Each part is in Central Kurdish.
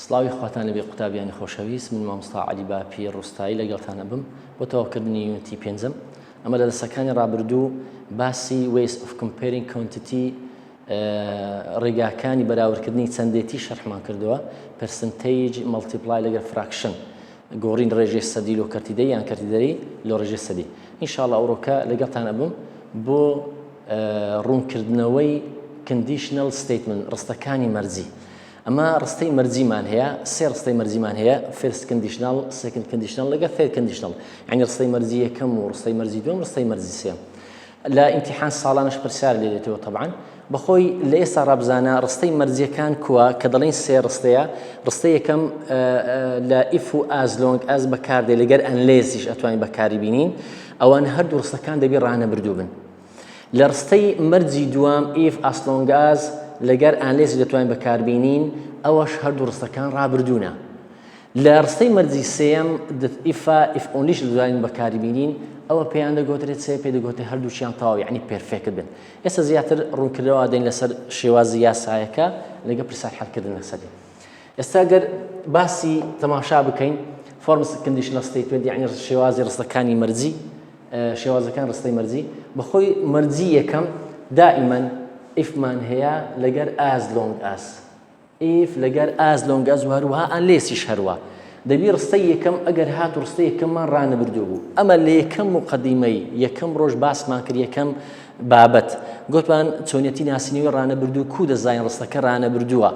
سڵاوی خواتان لەبێ قوتابیانی خۆشەویست من مامۆستا عەلی باپیر ڕوستایی لەگەڵتان ئەبم بۆ تەواوکردنی unit ی پێنجەم ئەمە لە دەرسەکانی ڕابردوو باسی ways of comparing quantity ڕێگاکانی بەراوردکردنی چەندێتی شەرحمان کردووە percentage multiply لەگەر fraction گۆڕین ڕێژەی سەدی لۆ کەرتی دەی یان کەرتی دەری لۆ ڕێژەی سەدی ئینشاءاللە ئەوڕۆکە لەگەڵتان ئەبم بۆ ڕوونکردنەوەی conditional statement ڕستەکانی مەرجی ئەمە ڕستەی مەرجیمان هەیە سێ ڕستەی مەرجیمان هەیە first conditional second conditional لەگە third conditional یعنی ڕستەی مەرجی یەکەم و ڕستەی مەرجی دووەم ڕستەی مەرجی سێم لە ئیمتیحان ساڵانەش پرسیار لێ دێتەوە تەبعەن بەخۆی لە ئێستا ڕابزانە ڕستەی مەرجیەکان کووە کە دەڵێن سێ ڕستەیە ڕستە یەکەم لە if و as long as بەکاردێ لەگەر unless یش ئەتوانین بەکاری بینین ئەوان هەردوو ڕستەکان دەبی ڕانەبردوو بن لە ڕستەی مەرجی دووەم if as long as لەگەر unless ی دەتوانین بەکاربینین ئەوەش هەردوو ڕستەکان ڕابردوونە لە ڕستەی مەرجی سێیەم if ا if only ش دەتوانین بەکاری بینین ئەوە پێیان دەگۆترێت چێ پێ دەگۆتێ هەردووکیان تەواو یعنی perfect بن ئێستا زیاتر ڕوونکردنەوە دەین لەسەر شێوازی یاسایەکە لەگە پرسیار حەلکردن لەسەری ئێستا گەر باسی تەماشا بکەین forms conditional statement یعنی شێوازی ڕستەکانی مەرجی شێوازەکان ڕستەی مەرجی بەخۆی مەرجی یەکەم دائیمەن if مان هەیە لەگەر as long as if لەگەر as long as و هەروەها unless یش هەروا. دەبی ڕستەی یەکەم ئەگەر هاتوو ڕستەی یەکەممان ڕانەبردوو بوو. ئەمە لە یەکەم موقەدیمەی یەکەم ڕۆژ باسمان کرد یەکەم بابەت. گۆتمان چۆنیەتی ناسینەوەی ڕانەبردوو کوو دەزانین ڕستەکە ڕانەبردووە.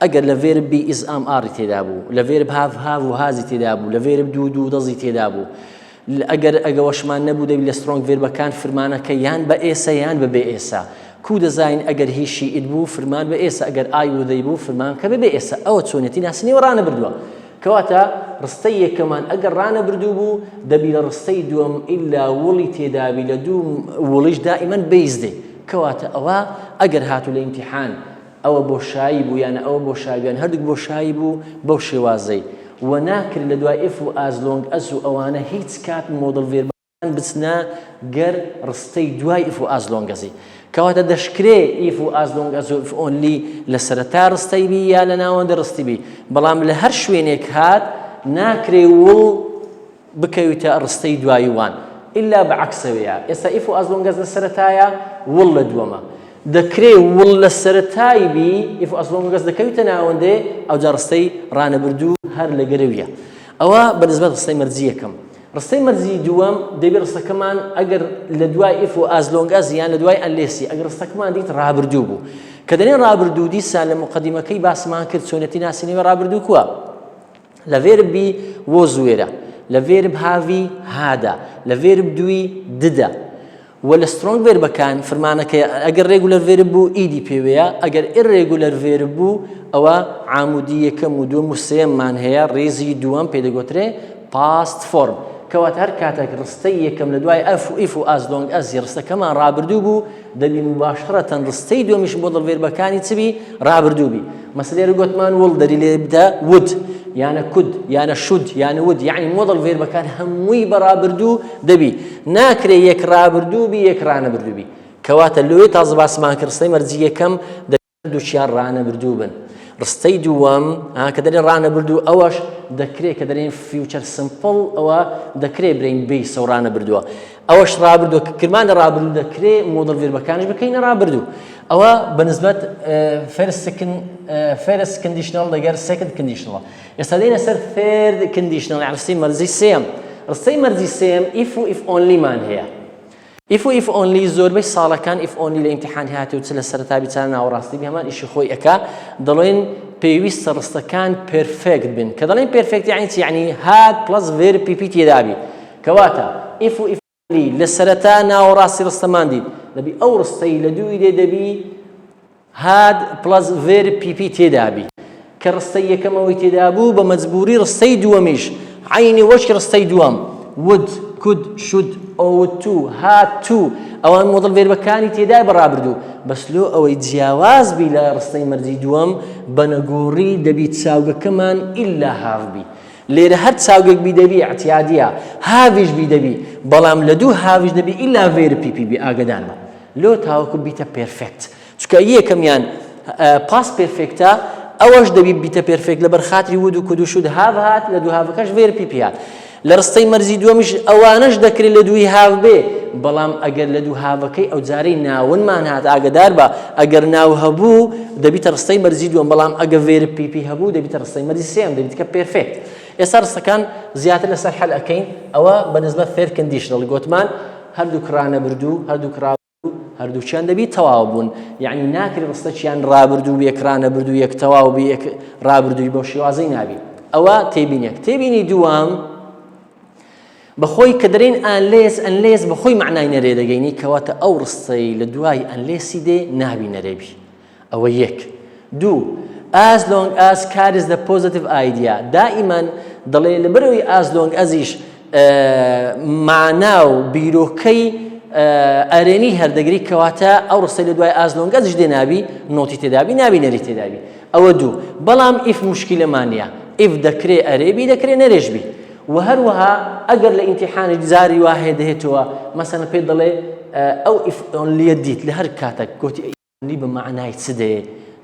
ئەگەر لە verb be is am are ی تێدا بوو، لە verb have have و has ی تێدا بوو، لە verb do do does ی تێدا بوو. ئەگەر ئەگەوەشمان نەبوو دەبی لە strong verb ەکان فرمانەکە یان بە s ە یان بە بێ s ە کو دەزانین ئەگەر he she it بوو فرمان بە s ە ئەگەر I و they بوو فرمان کە بە بێ s ە ئەوە چۆنێتی ناسینەوە ڕانەبردووە کەواتە ڕستەی یەکەمان ئەگەر ڕانەبردوو بوو دەبی لە ڕستەی دووەم ئیلا will ی تێدابی لە دوو will یش دائیمەن base دێ کەواتە ئەوە ئەگەر هاتوو لە ئیمتیحان ئەوە بۆشایی بوو یان ئەوە بۆشایی بوو یان هەردووک بۆشایی بوو بەو شێوازەی وە ناکرێت لە دوای if و as long as و ئەوانە هیچ کات modal verb ەکان بچنە گەر ڕستەی دوای if و as long as ی کەواتە دەشکرێ if و as long as و if only لە سەرەتا ڕستەی بی یا لە ناوەندی ڕستی بی بەڵام لە هەر شوێنێک هات ناکرێ will بکەویتە ڕستەی دوایی وان ئیلا بە عەکسەوەیە ئێستا if و as long as لە سەرەتایە will لە دووەمە دەکرێ will لە سەرەتای بی if و as long as دەکەویتە ناوەندێ ئەوجا ڕستەی ڕانەبردوو هەر لە گەرەویە ئەوە بە نسبەت ڕستەی مەرجی یەکەم ڕستەی مەرجی دووەم دەبێ ڕستەکەمان ئەگەر لە دوای if و as long as یان لە دوای unless ی ئەگەر ڕستەکەمان دیت ڕابردوو بوو کە دەێن ڕابردوو دیسان لە مقدمەکەی باسمان کرد چۆنێتی ناسینەوەی ڕابردوو کووە لە verb be was were ە، لە verb have ی had ە، لە verb do ی did ە. وە لە strong verb ەکان فرمانەکەی ئەگەر regular verb بوو ed ی پێوەیە، ئەگەر irregular verb بوو ئەوە عامودی یەکەم و دووەم و سێیەممان هەیە، ڕیزی دووەم پێ دەگۆترێ past form. کەواتە هەر کاتێک ڕستەی یەکەم لە دوای ئەف و if و as long as ی ڕستەکەمان ڕابردوو بوو، دەبی موباشەرەتەن ڕستەی دووەمیش modal verb ەکانی چ بی؟ ڕابردوو بی. مەسە لێرە گۆتمان will دەری لێ بدە would یانە could یانە should یانە would یعنی modal verb ەکان هەمووی بە ڕابردوو دەبی ناکرێ یەک ڕابردوو بی یەک ڕانەبردوو بی کەواتە لۆیە تازە باسمان کرد ڕستەی مەرجی یەکەم دووچیان ڕانەبردوو بن ڕستەی دووەم کە دەرێن ڕانەبردوو ئەوەش دەکرێت کە دەرێن future simple ئەوە دەکرێت برین base ە و ڕانەبردووە ئەوەش ڕابردوو کە کرمان لە ڕابردوو دەکرێ modal verb ەکانش بکەینە ڕابردوو ئەوە بەنسبەت first conditional لەگەر second conditional ئێستا دێنە سەر third conditional ڕستەی مەرجی سێم ڕستەی مەرجی سێم if و if only مان هەیە if و if only زۆربەی ساڵەکان if only لە ئیمتیحان هاتێ و چ لە سەرەتا بی چ لە ناوەڕاستی بی هەمان ئیشی خۆی ئەکا دەڵێن پێویستە ڕستەکان perfect بن کە دەڵێن perfect یعنی چی یعنی had plus verb PP تێدابی کەواتە if و if only لە سەرەتا ناوەڕاستی ڕستەمان دیت دەبی ئەو ڕستەی لە دووی دێ دەبی had plus verb PP تێدابی کە ڕستەی یەکەم ئەوەی تێدا بوو بە مەجبوری ڕستەی دووەمیش عەینی وەکی ڕستەی دووەم would could should ought to had to ئەوان modal verb ەکانی تێدای بە ڕابردوو بەس لۆ ئەوەی جیاواز بی لە ڕستەی مەرجی دووەم بە نەگۆڕی دەبی چاوگەکەمان ئیلا have بی لێرە هەر چاوگێک بی دەبی ئەعتیادیە have یش بی دەبی بەڵام لە دوو have یش دەبی ئیلا verb PP بی ئاگەدان بە لۆ تاوەکو بیتە perfect چونکە یەکەمیان past perfect ە. ئەوەش دەبی بیتە perfect لەبەر خاتری would و could و should have هات لە دوو have ەکەش verb PP هات. لە ڕستەی مەرجی دووەمیش ئەوانەش دەکرێت لە دووی have بێ، بەڵام ئەگەر لە دوو have ەکەی ئەوجارەی noun مان هات ئاگەدار بە ئەگەر ناو هەبوو دەبیتە ڕستەی مەرجی دووەم بەڵام ئەگە verb PP هەبوو دەبیتە ڕستەی مەرجی سێیەم دەبیت کە perfect. ئێستا ڕستەکان زیاتر لەسەر حەل ئەکەین ئەوە بە نسبەت third conditional گۆتمان هەردووک ڕانەبردوو هەردووک ڕابردوو هەردووکیان دەبی تەواو بوون یعنی ناکرێت ڕستەکیان ڕابردوو یەک ڕانەبردوو یەک تەواو بی یەک ڕابردووی بەو شێوازەی نابی ئەوە تێبینێک تێبینی دووەم بەخۆی کە دەرێن unless unless بەخۆی معنای نەرێ دەگەینی کەواتە ئەو ڕستەی لە دوای unless ی دێ نابی نەرێبی ئەوە یەک. دوو، as long as carries the positive idea، دائیمەن دەڵێ لەبەرئەوەی as long as یش مانا و بیرۆکەی ئەرێنی هەردەگری کەواتە ئەو ڕستەی لە دوای as long as یش دێ نابی not ی تێدابی نابی نەری تێدابی ئەوە دوو بەڵام if مشکلەمان نییە if دەکرێ ئەرێبی دەکرێ نەرێش بی و هەروەها ئەگەر لە ئیمتیحانی جاری وا هەیە دەهێتەوە مەسەلەن پێت دەڵێ ئەو if only ە دیت لە هەر کاتێک گۆتی only بە مەعنای چ دێ؟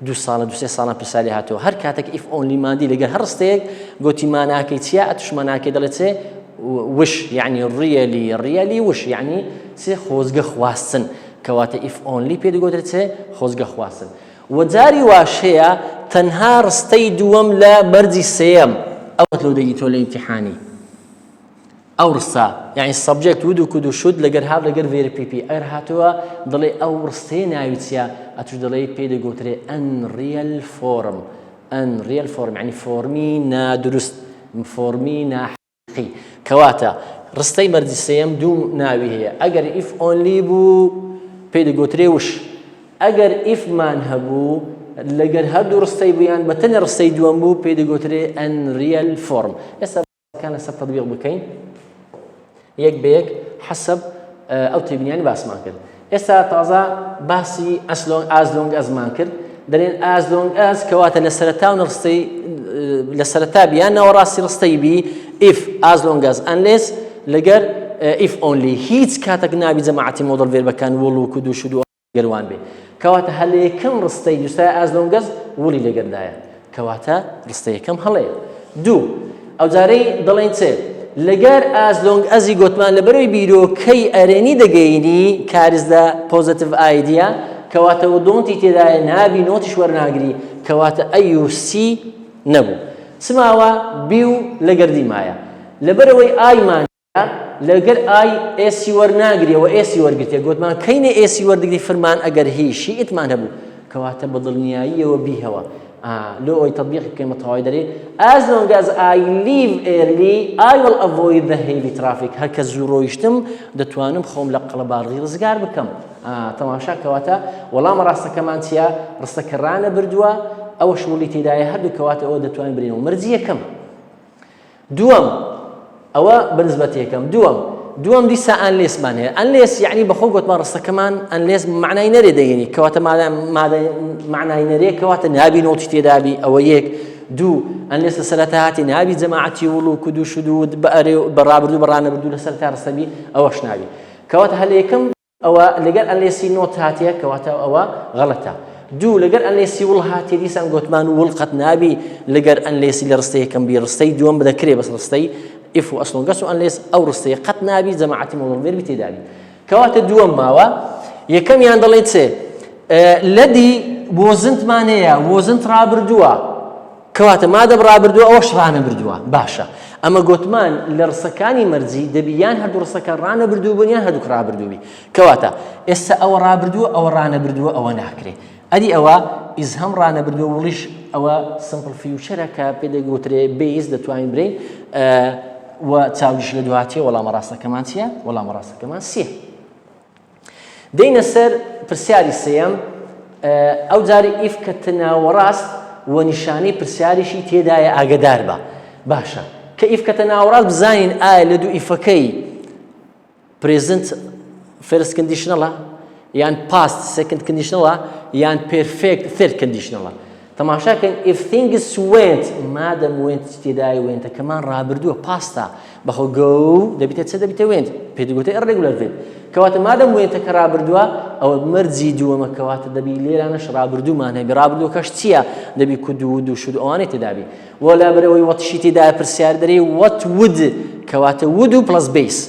دوو ساڵە دوو سێ ساڵان پرسیار لێ هاتەوە هەر کاتێک if only مان دی لەگەر هەر ڕستەیەک گۆتی ماناکەی چییە ئەتوش ماناکەی دەڵێ چێ wish یعنی really really wish یعنی چێ خۆزگە خواستن کەواتە if only پێ دەگۆترێت چێ خۆزگە خواستن و جاری واش هەیە تەنها ڕستەی دووەم لە مەرجی سێیەم ئەوەت لۆ دەگی تۆ لە ئیمتیحانی ئەو ڕستە یانی subject would و could و should لەگەر have لەگەر verb PP ئەگەر هاتووە دەڵێ ئەو ڕستەیە ناوی چییە ئەتوش دەڵێی پێی دەگوترێ unreal form unreal form یعنی فۆرمی نادروست فۆرمی ناحقی کەواتە ڕستەی مەرجی سێیەم دوو ناوی هەیە ئەگەر if only بوو پێی دەگوترێ wish ئەگەر if مان هەبوو لەگەر هەردوو ڕستەی بوو یان بە تەنێ ڕستەی دووەم بوو پێی دەگوترێ unreal form ئێستا کان لەسەر تەطبیق بکەین یەک بە یەک حەسەب ئەو تێبینیانی باسمان کرد ئێستا تازە باسی as long as long as مان کرد دەرێن as long as کەواتە لە سەرەتا و ڕستەی لە سەرەتا بیان ناوەڕاستی ڕستەی بی if as long as unless لەگەر if only هیچ کاتێک نابی جەماعەتی modal verb ەکان will و could و should و گەر وان بێ کەواتە هەر لە یەکەم ڕستەی نووسرای as long as will ی لەگەردایە کەواتە ڕستە یەکەم هەڵەیە دوو ئەوجارەی دەڵێن چێ لەگەر as long as ی گۆتمان لەبەرەوەی بیرۆکەی ئەرێنی دەگەینی carries the positive idea کەواتە و don't ی تێدایە نابی not یش وەرناگری کەواتە A و C نەبوو چماوە B و لەگەردی مایە لەبەرەوەی I مان لەگەر I s ی وەرناگرێ وە s ی وەرگرتێ گۆتمان کەینێ s ی وەردگری فرمان ئەگەر he she it مان هەبوو کەواتە بە دڵنیاییەوە بیهەوە لۆ ئەوی تەطبیقی بکەین بە تەواوی دەرێ as long as I leave early I will avoid the heavy traffic هەر کە زوو ڕۆیشتم دەتوانم خۆم لە قەڵەباڵغی ڕزگار بکەم تەماشا کەواتە وەڵامە ڕاستەکەمان چییە ڕستەکە ڕانەبردووە ئەوە will ی تێدایە هەردوو کەواتە ئەوە دەتوانین برینەوە مەرجی یەکەم دووەم، ئەوە بە نسبەت یەکەم. دووەم، دووەم دیسا unless مان هەیە. unless یەعنی بەخۆ گۆتمان ڕستەکەمان unless مەعنای نەرێ دەگەینی. کەواتە مەعنای نەرێ کەواتە نابی not ی تێدابی ئەوە یەک. دوو، unless لە سەرەتا هاتی نابی جەماعەتی will و could و should و بە ئەرێ بە ڕابردوو بە ڕانەبردوو لە سەرەتا ڕستە بی ئەوەش نابی. کەواتە هەر لە یەکەم ئەوە لەگەر unless ی not هاتیە کەواتە ئەوە غەڵەتە. دوو لەگەر unless ی will هاتیە دیسان گۆتمان will قەت نابی لەگەر unless ی لە ڕستەی یەکەم بی ڕستەی دووەم دەکرێ بەس ڕستەی if و as long as و unless ئەو ڕستەیە قەت نابی جەماعەتی modal verb ی تێدابی کەواتە دووەم ماوە یەکەمیان دەڵێ چێ لەدی wasn't مان هەیە wasn't ڕابردووە کەواتە مادەم ڕابردووە ئەوەش ڕانەبردووە باشە ئەمە گۆتمان لە ڕسەکانی مەرجی دەبی یان هەردوو ڕسەکە ڕانەبردوو بن یان هەردووک ڕابردووبی کەواتە ئێستا ئەوە ڕابردووە ئەوە ڕانەبردووە ئەوە ناکرێ ئەدی ئەوە is هەم ڕانەبردووە will یش ئەوە simple future ە کە پێ دەگوترێ base دەتوانین برین و چاوگیش لە دواتیە وەڵامە ڕاستەکەمان چییە وەڵامە ڕاستەکەمان C یە دێینە سەر پرسیاری سێیەم، ئەو جاری if کەتە ناوەڕاست و نیشانەی پرسیاریشی تێدایە ئاگەدار بە. باشە کە if کەتە ناوەڕاست بزانین ئایا لە دوو if ەکەی present first conditional ە یان past second conditional ە یان perfect third conditional ە. تەماشا کەین if things went مادەم went تێدایە went ەکەمان ڕابردووە past ە بەخۆ go دەبیتە چ دەبیتە went پێ دەگوتە irregular verb کەواتە مادەم went ەکە ڕابردووە ئەوە مەرجی دووەمە کەواتە دەبی لێرانەش ڕابردوومان هەبی ڕابردووەکەش چییە دەبی could و would و should ئەوانەی تێدابی وە لابەرەوەی what شی تێدایە پرسیار دەرێ what would کەواتە would و plus base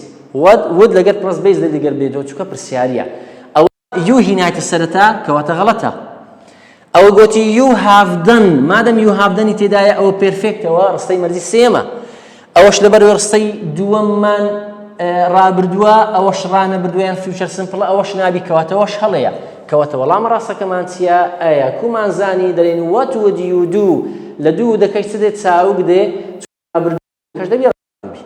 what would لەگەر plus base دەگەر بێتەوە چونکە پرسیاریە ئەوە you هینایتە سەرەتا کەواتە غەڵەتە ئەوە گۆتی you have done مادەم you have done ی تێدایە ئەوە perfect ەوە ڕستەی مەرجی سێمە ئەوەش لەبەر ڕستەی دووەممان ڕابردووە ئەوەش ڕانەبردووە یان future simple ە ئەوەش نابی کەواتەوەش هەڵەیە کەواتە وەڵامە ڕاستەکەمان چییە ئایا کومان زانی دەرێن what would you do لە دوو دەکەی چ دێت چاوگ دێ ڕابردووەکەش دەبی ڕابردوو بی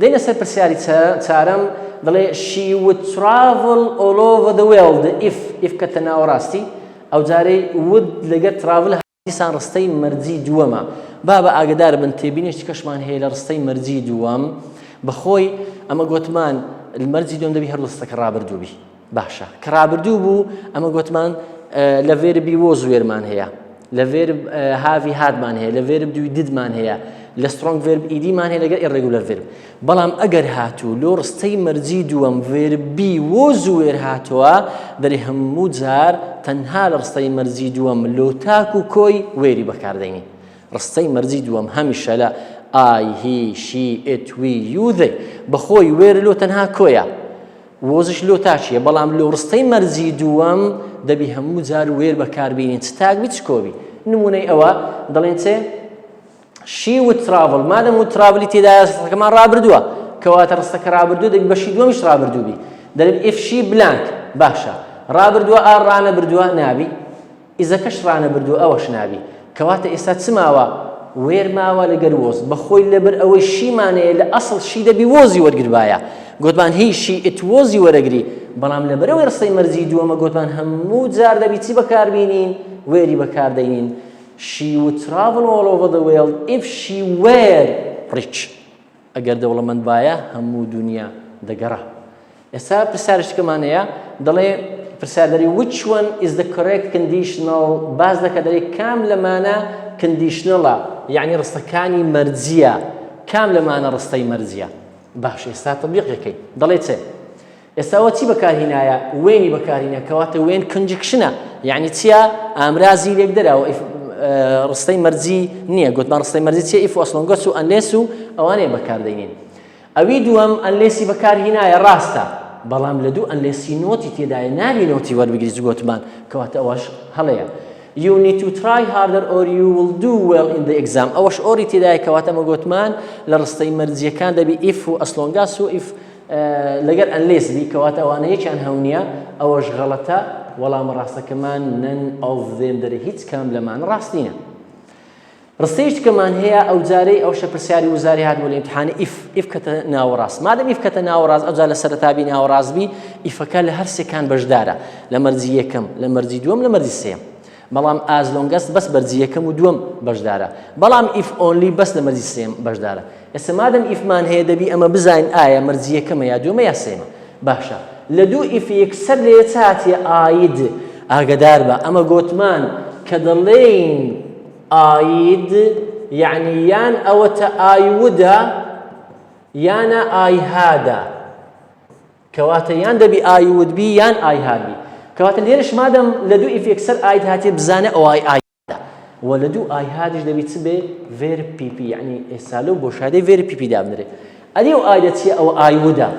دێنە سەر پرسیاری چارەم دەڵێ she would travel all over the world if if کەتە ناوەڕاستی ئەو جارەی would لەگەر travel دیسان ڕستەی مەرجی دووەمە با بە ئاگدار بن تێبینێکی کەشمان هەیە لە ڕستەی مەرجی دووەم بەخۆی ئەمە گۆتمان مەرجی دووەم دەبی هەر ڕستەکە ڕابردوو بی باشە کە ڕابردوو بوو ئەمە گۆتمان لە verb ی was were مان هەیە لە verb have ی had مان هەیە لە verb do ی did مان هەیە لە strong verb ed مان هەیە لەگەر irregular verb بەڵام ئەگەر هاتوو لۆ ڕستەی مەرجی دووەم verb ی was were هاتووە دەری هەموو جار تەنها لە ڕستەی مەرجی دووەم لۆ تاک و کۆی were ی بەکاردەینی ڕستەی مەرجی دووەم هەمیشە لە I he she it we you they بەخۆی were لۆ تەنها کۆیە was ش لۆ تاکیە بەڵام لۆ ڕستەی مەرجی دووەم دەبی هەموو جار were بەکاربینین چ تاک بی چ کۆ بی نمونەی ئەوە دەڵێن چێ she would travel مادەم would travel ی تێدایە ڕستەکەمان ڕابردووە کەواتە ڕستەکە ڕابردوو دەبی بەشی دووەمیش ڕابردوو بی دەڵێن if she blank باشە ڕابردووە are ڕانەبردووە نابی is ەکەش ڕانەبردووە ئەوەش نابی کەواتە ئێستا چ ماوە were ماوە لەگەر was بەخۆی لەبەر ئەوەی she مانەیە لە ئەسڵ she دەبی was ی وەرگربایە گۆتمان he she it was ی وەرەگری بەڵام لەبەرەوەی ڕستەی مەرجی دووەمە گۆتمان هەموو جار دەبی چی بەکاربینین were ی بەکاردەینین she would travel all over the world if she were rich ئەگەر دەوڵەمەند بایە هەموو دونیا دەگەڕا. ئێستا پرسیارشتکەمان هەیە دەڵێ پرسیار دەری which one is the correct conditional باس دەکە دەری کام لەمانە conditional ە یعنی ڕستەکانی مەرجیە کام لەمانە ڕستەی مەرجیە باش ئێستا تطبیقەکەی دەڵێ چێ ئێستا ئەوە چی بەکارهینایە when ی بەکارهینە کەواتە when conjunction ە یعنی چییە ئامرازی لێکدەرە ڕستەی مەرجی نییە گوتمان ڕستەی مەرجی چیە if as long as و unless و ئەوانەیە بەکاردەینین ئەوی دووەم unless ی بەکارهینایە ڕاستە بەڵام لە دوو unless ی not ی تێدایە نابی not ی وەربگری گۆتمان کەواتە ئەوەش هەڵەیە You need to try harder or you will do well in the exam ئەوەش or ی تێدایە کەواتە ئەمە گۆتمان لە ڕستەی مەرجیەکان دەبی if و as long as و if لەگەر unless بی کەواتە ئەوانە یەکیان هەونیە ئەوەش غەڵەتە وەڵامە ڕاستەکەمان none of them دەرێ هیچ کام لەمانە ڕاست نینە ڕستەیشتکەمان هەیە ئەو جارەی ئەوشە پرسیاری وزاری هات بۆ لە ئیمتحانی if if کەتە ناوەڕاست مادەم if کەتە ناوەڕاست ئەوجا لە سەرەتا بی ناوەڕاست بی if ەکە لە هەر سێکان بەشدارە لە مەرجی یەکەم لە مەرجی دووەم لە مەرجی سێیەم بەڵام as long as بەس مەرجی یەکەم و دووەم بەشدارە بەڵام if only بەس لە مەرجی سێیەم بەشدارە ئێستا مادەم if مان هەیە دەبی ئەمە بزانین ئایا مەرجی یەکەمە یا دووەمە یا سێیەمە باشە لە دوو if یەکسەر لێ چ هاتیە I'd ئاگدار بە ئەمە گۆتمان کە دەڵێین I'd یعنی یان ئەوەتە I would ە یانە I had ە کەواتە یان دەبی I would بی یان I had بی کەواتە لێرەش مادەم لە دوو if یەکسەر I'd هاتیە بزانە ئەو I I وە لە دوو I had یش دەبی چ بێ verb PP یعنی ئێستا لەو بۆشادەی verb PP دابنرێ ئەدی ئەو I'd ە چیە ئەوە I would ە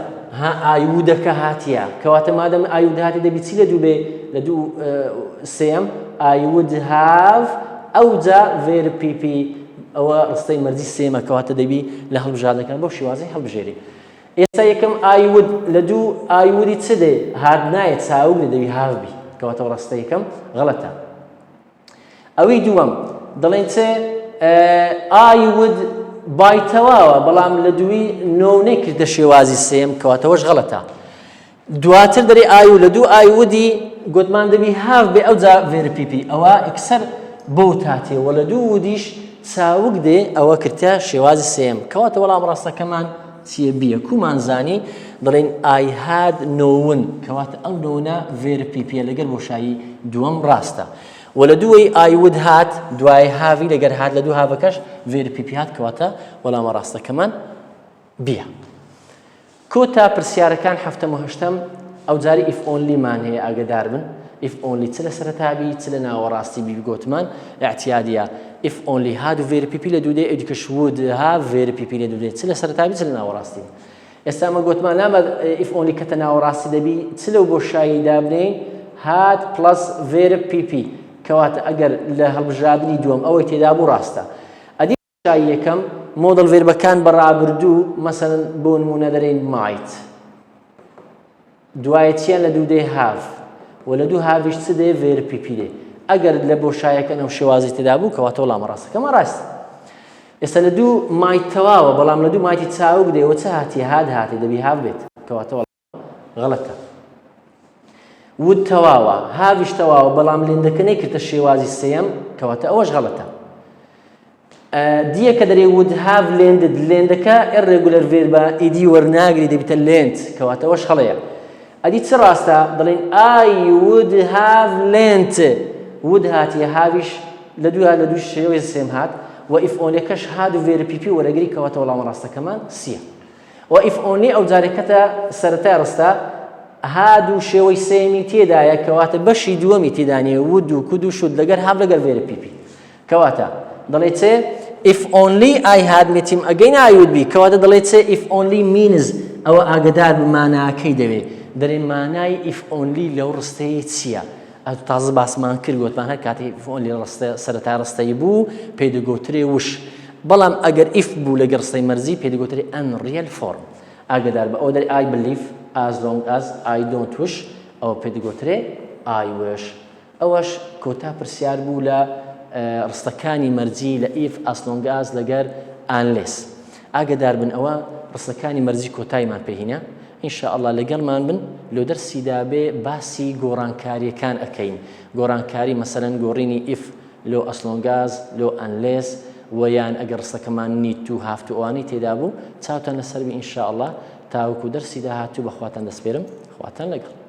ها I would ەکە هاتیە کەواتە مادەم I would هاتی دەبی چی لە دوو بێ لە دوو سێم I would have ئەوجا verb PP ئەوە ڕستەی مەرجی سێمە کەواتە دەبی لە هەڵبژاردنەکان بەو شێوازەی هەڵبژێری ئێستا یەکەم I would لە دوو I would ی چ دێ had نایە چاوگ دێ دەبی have بی کەواتە ڕستە یەکەم غەڵەتە ئەوی دووەم دەڵێن چ I would buy تەواوە بەڵام لە دووی know نەیکردە شێوازی سێم کەواتەوەش غەڵەتە دواتر دەرێ I و لە دوو I would ی گوتمان دەبی have بێ ئەوجا verb PP ئەوە ئەکسەر بۆ تاتێ وە لە دوو would یش چاوگ دێ ئەوە کردە شێوازی سێم کەواتە وەڵام ڕاستەکەمان چییە B یە کومان زانی دەڵێن I had known کەواتە ئەو known ە verb PP یە لەگەر بۆشایی دووەم ڕاستە. و لە دووەی I would هات دوای have ی لەگەر had لە دوو have ەکەش verb PP هات کەواتە وەڵامە ڕاستەکەمان B یە. کۆتا پرسیارەکان حەفتەم و هەشتەم ئەوجاری if only مان هەیە ئاگەدار بن if only چ لە سەرەتا بی چ لە ناوەڕاستی بی گۆتمان ئیعتیادیە if only had و verb PP لە دوو دێ ئەودیکەش would have verb PP لە دوو دێ چ لە سەرەتا بی چ لە ناوەڕاستی بی ئێستا ئەمە گۆتمان نامە if only کەتە ناوەڕاستی دەبی چ لەو بۆشایی دابنێین had plus verb PP کەواتە ئەگەر لە هەڵبژاردنی دووەم ئەوەی تێدا بوو ڕاستە ئەدی شای یەکەم modal verb ەکان بە ڕابردوو مەسەلەن بۆ نموونە دەرێین might دوایە چیان لە دوو دێ have و لە دوو have یش چ دێ verb PP دێ ئەگەر لە بۆشایەکە ئەو شێوازی تێدا بوو کەواتە وەڵامە ڕاستەکەمە ڕاست ئێستا لە دوو might تەواوە بەڵام لە دوو might ی چاوگ دێ وە چ هاتی had هاتی دەبی have بێت کەواتە غەڵەتە. would تەواوە، have یش تەواوە، بەڵام lend ەکە نەیکردە شێوازی سێیەم، کەواتە ئەوەش غەڵەتە. دیەکە دەرێ would have lended، lend ەکە irregular verb ە ed ی وەرناگری دەبیتە lent، کەواتە ئەوەش هەڵەیە. ئەدی چ ڕاستە؟ دەڵێن I would have lent، would هاتیە have یش لە دوو لە دوو شێوەی سێم هات و if only ەکەش had و verb PP وەرەگری کەواتە وەڵامە ڕاستەکەمان C یە. وە if only ئەو جارێک کەتە سەرەتای ڕستە had و شێوەی سێیەمی تێدایە کەواتە بەشی دووەمی تێدا نییە would و could و should لەگەر have لەگەر verb PP کەواتە دەڵێ چێ if only I had met him again I would be کەواتە دەڵێ چێ if only means ئەوە ئاگدار بە ماناکەی دەوێ دەرێ مانای if only لەو ڕستەیە چییە؟ ئەو تازە باسمان کرد گوتمان هەر کاتێک if only ڕستە سەرەتای ڕستەی بوو پێی دەگوترێ wish بەڵام ئەگەر if بوو لەگەڵ ڕستەی مەرجی پێی دەگوترێ unreal form. ئاگەدار بە ئەوە دەرێ I believe as long as I don't wish ئەوە پێی دەگوترێ I wish. ئەوەش کۆتا پرسیار بوو لە ڕستەکانی مەرجی لە if as long as لەگەر unless. ئاگەدار بن ئەوە ڕستەکانی مەرجی کۆتایمان پێ هینا. ان شاء اللە لەگەڵمان بن لۆ دەرسی دابێ باسی گۆڕانکاریەکان ئەکەین گۆڕانکاری مەسەلەن گۆڕینی if لۆ as long as لۆ unless وە یان ئەگەر ڕستەکەمان need to have to ئەوانەی تێدا بوو چاوتان لەسەر بی ان شاء اللە تاوەکو دەرسی داهاتوو بەخواتان دەسپێرم خواتان لەگەڵ.